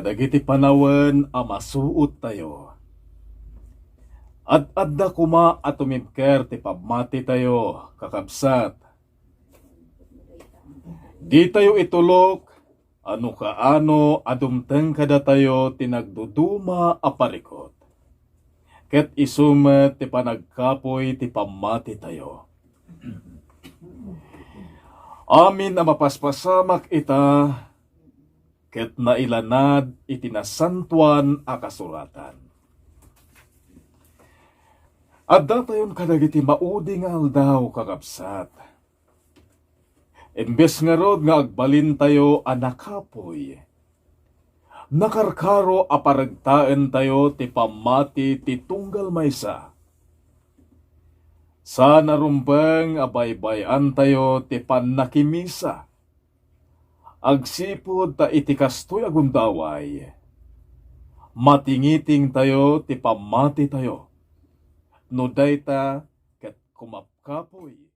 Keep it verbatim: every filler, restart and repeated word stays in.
Dagiti panawen a masuottayo. Ad-adda koma a tumibker ti pammatitayo, kakabsat. Ditayo itulok a no kaano a dumteng kadatayo ti nagduduma a parikut. Ket isu met ti panagkapuy ti pammatitayo. Amin a mapaspasamak ita, ket nailanad iti Nasantoan a Kasuratan. Addatayon kadagiti maudi nga aldaw, kakabsat. Imbes ngarud nga agbalintayo a nakapuy, nakarkaro a paregtaentayo ti pammati ti tunggal maysa. Saan a rumbeng a baybay-antayo ti pannakimisa. Agsipud ta iti kastoy a gundaway, matingitingtayo ti pammatitayo. No dayta ket kumapkapuy.